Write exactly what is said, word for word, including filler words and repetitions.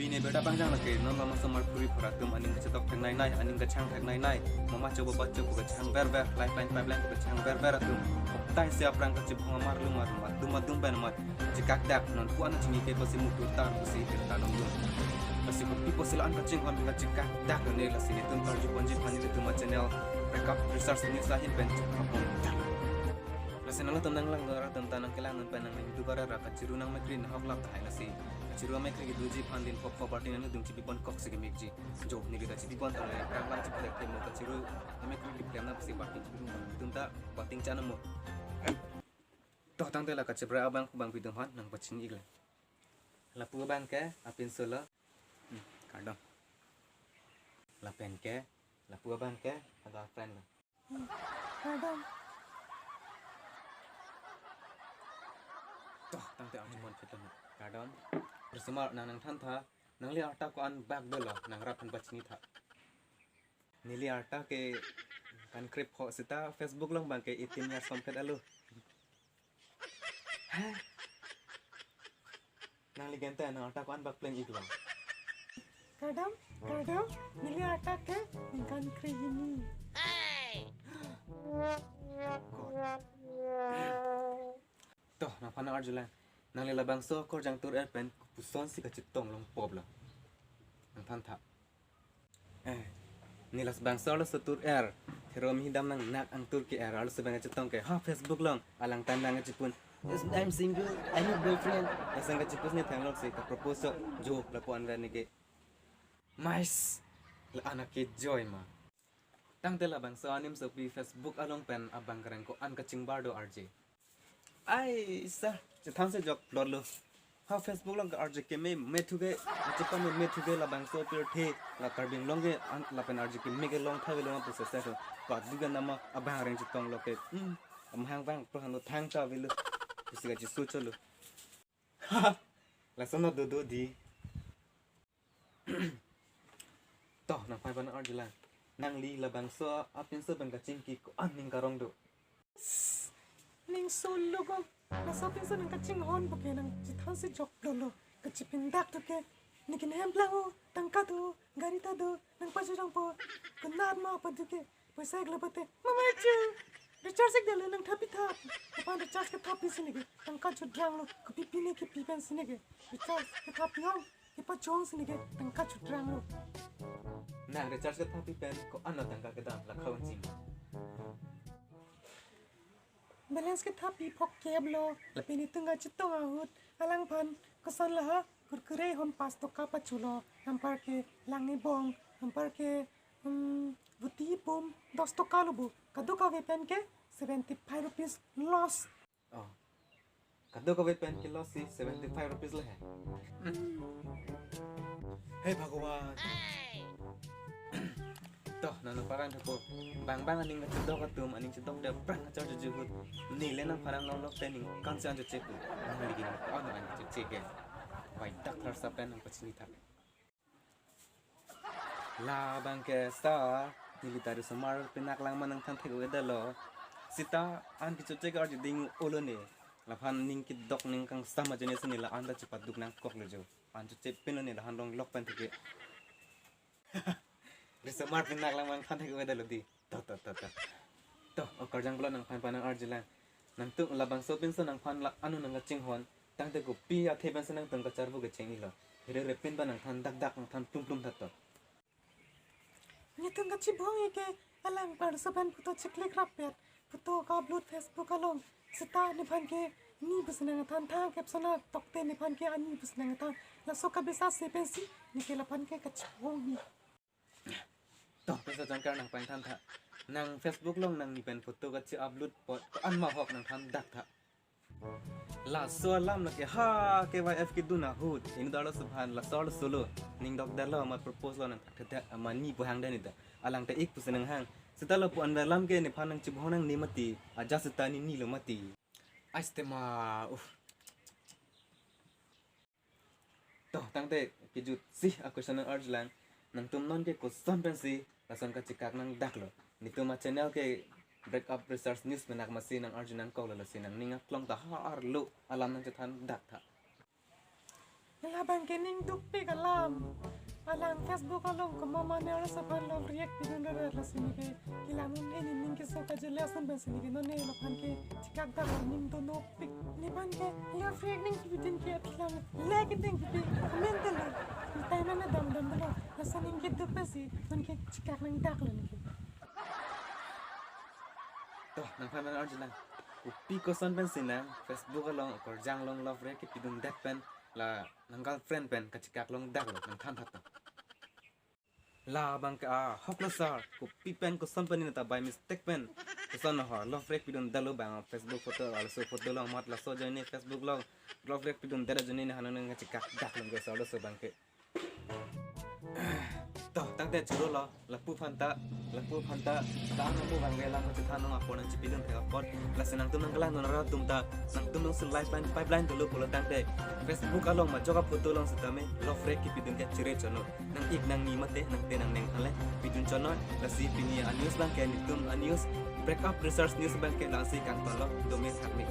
Pini beda pangjang lake, non lama somar puri pura atum aning kachethok thek nai nai, aning kachang thek nai nai, mama chobo bacho pu kachang ber ber, lifeline pipeline pu kachang ber ber atum. Oktai si aphrang kachibong amar lumar, atum atum pen amat chekak dak, non puan chingki ke pasi mutur tar, pasi tir tar nong dun. Pasi kopi pasi la-an kachinghon kachekak dak ne, lasi netum karju ponji aphan netum a channel Breakup Research News ahin pen chekak pon dak. Lasi nangtum nanglang dora atum ta nangkelang non pen nangning tu bara ra kachiru nangmekri nahok lap tahai lasi. Kachiru mekri kedoji aphan din pop pop party nangdung chipi pon kok si kemikji. Jo, neli ta chipi pon ta le, rang lang chipi lek mo kachiru mekri keklem nangsi party chipi pon atum ta party chana mo. Toh tangte la kachebra abang kubang pidum aphan nangpachini ikla. Lapu abang ke apinso lo. Hmm, kardom. Lapen ke, lapu abang ke, ada friend lo. Kardom. Toh, tangte ang chumon phit lo. Kardom. Risomar nang nangthantha, nangli arta ko-an bak dolo, nangrap aphan pachini tha. Neli arta ke kan krip ho seta Facebook along abang ke eighteen years complete alo. Hah? Nangli gente nang arta ko-an bak pleng iklo. Kardom, kardom, neli arta ke ningkan krehini. God. Toh, nangphan nang-arjulang. Nangli labangso akorjang tur-er pen kopuson si kachetong longpop lo. Nangthantha. Eh, neli labangso arloso tur-er. Thero mi dam nang nak angtur ke-er arloso abang kachetong ke. Ha, Facebook along alang tan nang kachipun. "Yes, I'm single, I need boyfriend." Lason kachipus ne thang lok si ka-propose so. Jo, lapu-an ver neke. Mais, la-an ke joy ma. Tangte labangso animsopi Facebook along pen abang kareng ko-an kachingbar do arje. Ai, sa, chethang se jok plot lo. Ha, Facebook along ka arje keme me thu ke, achepa me me thu ke labangso pirthe, la Karbi Anglong ke, an, lapen arje keme kelong tha velo ma process so. Padu ke nama abang reng chetong lo ke. Hmm, amahang bang, prohan lo thang ta velo. Pusi kachisu cholo. Lason na dodo di. Toh, nangphan phan arjulang. Nangli labangso apinso abang kachingki ko-an ning karong do. Ning solo ko. Laso apinso nang kachinghon puke nang chethang si jok dolo. Kachipindak to ke. Neke nehemplang o, tangka do, gari ta do, nang pajudang po. Kenat ma apa do ke. Poisa ik lo pate. Mama chu. Recharge ik dalo nang thapi thap. Aphan recharge kethap pi si neke. Tangka chudrang lo. Kopi pi ne kepi pen si neke. Recharge kethap pi ong. Kepachong si neke. Tangka chudrang lo. Nang recharge kethap pi pen ko-an lo tangka kedam la khaunjing. Balance kethap pi phok kep lo. Lapen itung kachetong ahut. Alangphan koson laha. Kurkure hom pas toka pachulo. Hampar ke lang ibong. Hampar ke Hmm, buti pum dos toka lo bu. Kadokave pen ke seventy five rupees loss. Oh. Kadokave pen ke loss si seventy five rupees le he. Hey Bhagwan. Toh, nang parang thupo. Bang bang aning chedok atum, aning chedok de prang achar juju ahut. Neli nangphan nang lok te ningkan si an cheche pu. Nangli gini ko-an an cheche ke. Wai dak thar sapen nang pachini thar. Labang ke sa, neli ta risomar pinak lang ma nangthan thek-o-e dalo. Seta an kechoche ke arje ding olo ne. Laphan ning kedok ning kangsam ajoine si neli la-an ta chepaduk nangkok lo jo. An choche pin lo ne lahan rong lok pen thek-e. Risomar pinak lang ma nangthan thek-o-e dalo di. Toh, toh, toh, toh. Toh, okarjang pulo nangphan phan nang-arjulang. Nangtum labangso pinso nangphan la-an nang kachinghon. Tangte kopi athe pensi nangtum kacharbu kecheng ilo. Hirere pin pa nangthan dak dak nangthan plum plum that to. Netum kachibong eke alang parso pen photo chiklik rapet. Photo ka-upload Facebook along. Seta nephan ke ni pusi nangthan thang caption atokte nephan ke ani pusi nangthan. Laso kabisa se pensi neke laphan ke kachibong ni. Toh, pinso jangkar nangphan than tha. Nang Facebook along nangni pen photo kachi-upload apot ko-an ma ahok nangthan dak tha. Laso alam lake ha K Y F kedun ahut. Inut arloso aphan laso arloso lo. Ning dokdetlo amat propose lo nang thakthedet amat ni pu hangdet ne ta. Alang ta ik pusi nanghang. Seta lapu-an ver alam ke nephan nangchibong nang ni mati. Ajat seta ni ni lo mati. Ais tema. Uh. Toh, tangte kejut si a-question nang-arjulang. Nangtum non ke koson pensi lason kachikak nang dak lo. Netum a-channel ke Breakup Research News menak masi nang-arju nangkok lo, lasi nangning aklong ta ha arlo alam nangchethan dak tha. Labang ke ning dukpik alam. Alang Facebook along komat mane arloso aphan love react pidun rat lasi neke kelang un-e, ne ning keso kajele ason pensi neke non ne laphan ke chikak dak ning donopik. Nephan ke love react ning kipidun ke aphi lang like ning kipi, comment dolo. Netai mane damdam dolo. Laso ning keduk pensi non ke chikak nangdaklo neke. To, nangphan mane arjulang. Kopi koson pensi nang Facebook along korjang along love react kipidundet pen la nang girlfriend pen kachikak longdaklo, nangthan thak to. Labang ke ahok lo sir, kopi pen koson pen neta by mistake pen koson ho love react pidundetlo, bang Facebook photo, arloso photo along mat laso ajoine Facebook along love react pidundet ajoine ne hanang nang kachikak daklo ke sir, arloso abang ke. To, tangte choro lo, lapu aphan ta, lapu aphan ta, ta nangmu bang ke lang chethan nang apor nangchipidun thek apot, lasi nangtum nangkelang non arat atum ta, nangtum nang si lifeline, pipeline dolo pulo tangte, Facebook along majok aphoto along setame love react kipidun ke chere chonoi. Nang-ik nangni mate, nangte nangneng ale pidun chonoi. Lasi pini a-news abang ke netum a-news, break up research news abang ke langsi kangtonlo, dome thakme.